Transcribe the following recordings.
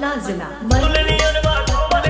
पटना जिला, मनीष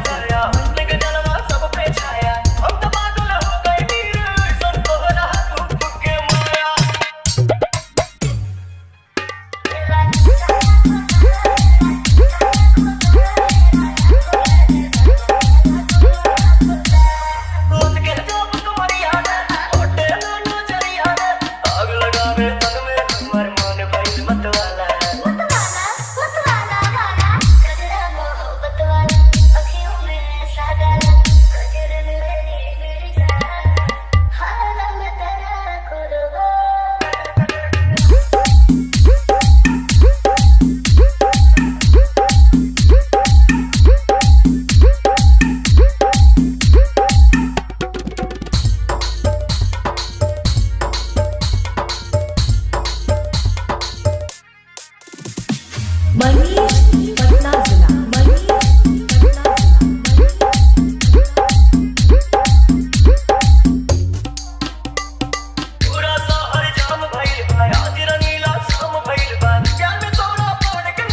मनीष पटना जिला, मनीष पटना जिला। पूरा शहर जाम भइल बा, आज रंगीला शाम भइल बा, प्यार में तोरा पड़ के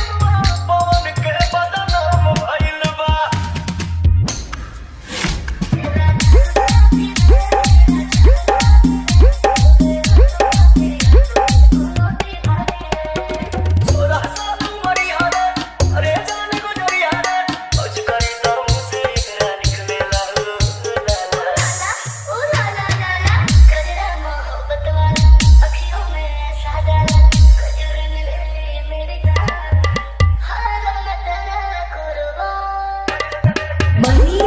पवन के बदनाम भइल बा। तोरा साथ मरिया रे, अरे जान गुजरिया रे, कुछ करी तो मुँह से एकरा निकलेला ओ ला ला। ओ ला ला ला ला, कजरा मोहब्बत वाला, अखियों में ऐसा डाला, कजरन ले मेरी जान, हालम तेरा कुर्बान। मनीष